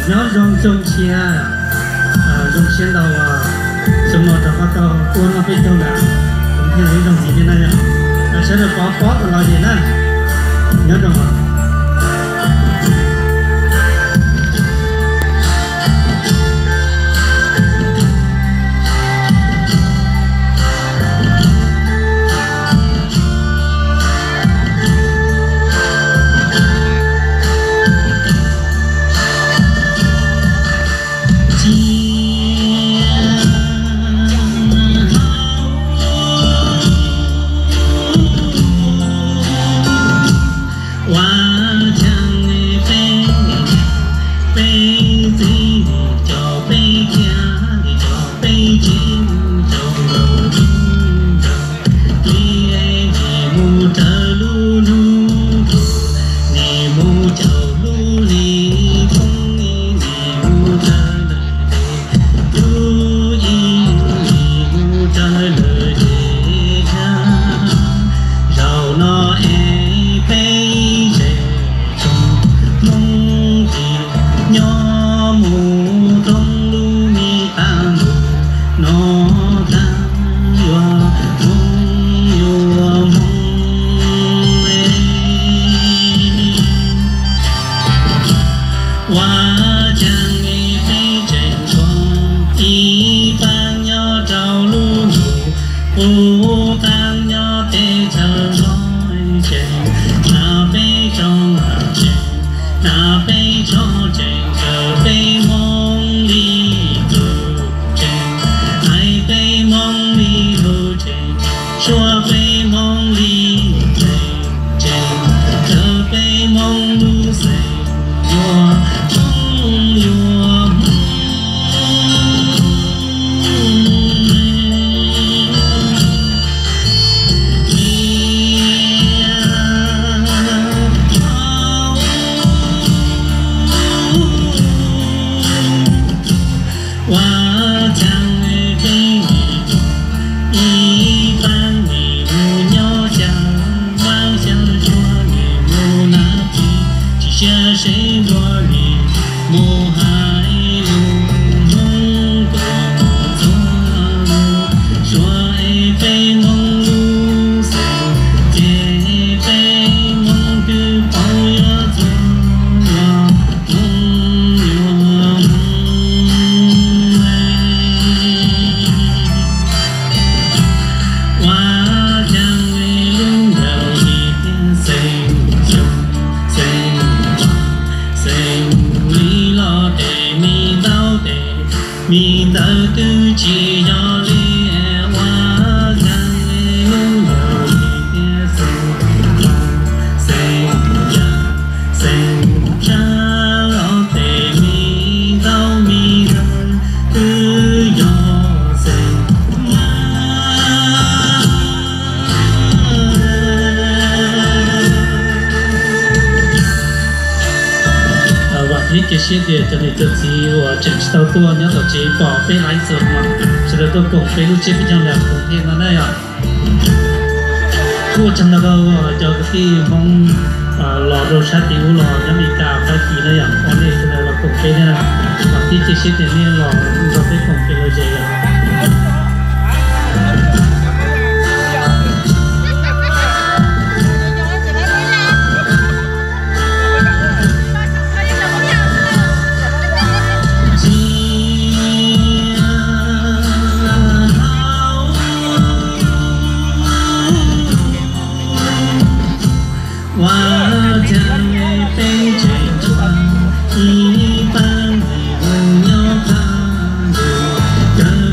Nyob zoo txog siab, zoo siab ntau uas zoo no rov qab tau tuaj noj peb caug lawm, kuv thiaj li zoo ntxiv li na yom. Sawv daws pov pob kom lom zem na, nyob zoo. Ua cas peb, peb txiv coj peb kiag, coj peb tsev rau nraum zoov nraud. Nim mus raws lub hnub ntuj, nim mus caum lub hli poob, nim mus raws lawm tes tub, nim mus raws lawm tes tshav. Zaum no es peb tseem tsoom Hmoob tim nyob mus thoob lub me qab ntuj no tag, yuav Hmoob yuav Hmoob. Ua cas peb tseem tshuav ib pab nyob rau lub ntuj qub qab nyob teb chaws Nplog, tseem hnav peb tsoom tseem, hnav peb tsoom tseem, raws peb Hmoob li lus tseem, hais peb Hmoob li lus tseem, suav peb Hmoob li tseem, tseem raws peb Hmoob lub xeem, yuav Hmoob yuav Hmoob. Ua cas peb ib pab nim mus nyob xya, vaj xya tsuag nim mus hnav ris, tsis siab seb nplua nim mus hais lus Hmoob tuaj mus txog lus, suav es peb Hmoob lub xeem, ces peb Hmoob twb paub yuav txog yuav Hmoob yuav Hmoob. Ua cas lub ncaws li tias xeem xyoo, xeem xeem li los tes me ntaub tes, me ntawd twb tsis yog li. Ua cas lub ncaws li tias xeem xeem yas, xeem tsab los tes me ntaub me ntawd twb yog xeem mas. Vam thiab cia siab tias cov niam cov txiv uas tseem tsis tau tuaj nyob tom tsev pom peb live stream no, sawv daws tuaj koom peb lub tsiab peb caug lawm koom thiaj no na yom. Kuj ua tsaug ntau rau cov kwv tij Hmoob los rau sab tim ub los nyob Amelikas Fab Kis na yom, ua nej sawv daws los koom peb thiab na. Vam thiab cia siab tias nej los nrog peb koom kev lom zem yom. Ua cas peb tseem tshuav ib pab nim mus nyob qab ntuj, raws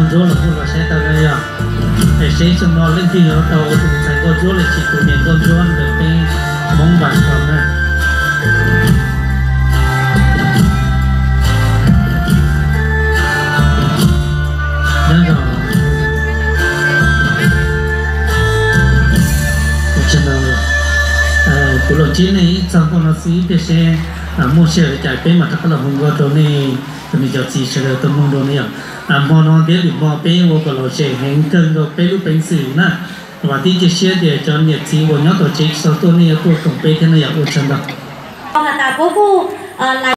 Ntsuab los kuj los saib tau na yog, es seb xyoo no leej twg yuav tau tus ntxhais nkauj ntsuab los sis tus niam nkauj ntsuab ntawm peb Hmoob Npas Xos na. Nyob zoo, kuv los ntsib nej ib txog nkauj no xwb tiam sis muaj sij hawm li cas peb mam rov qab los hu nkauj rau nej cov niam cov txiv sawv daws tau mloog dua ne yom. Hmo no thiab lwm hmo peb ua kom lom zem heev kawg nkaus peb lub peev xwm na. Vam thiab cia siab tias cov niam txiv uas nyob tom tsev tsis tau tuaj nej yuav tuaj koom peb thiab na yom. Ua tsaug ntau. Has tas puab kuj lais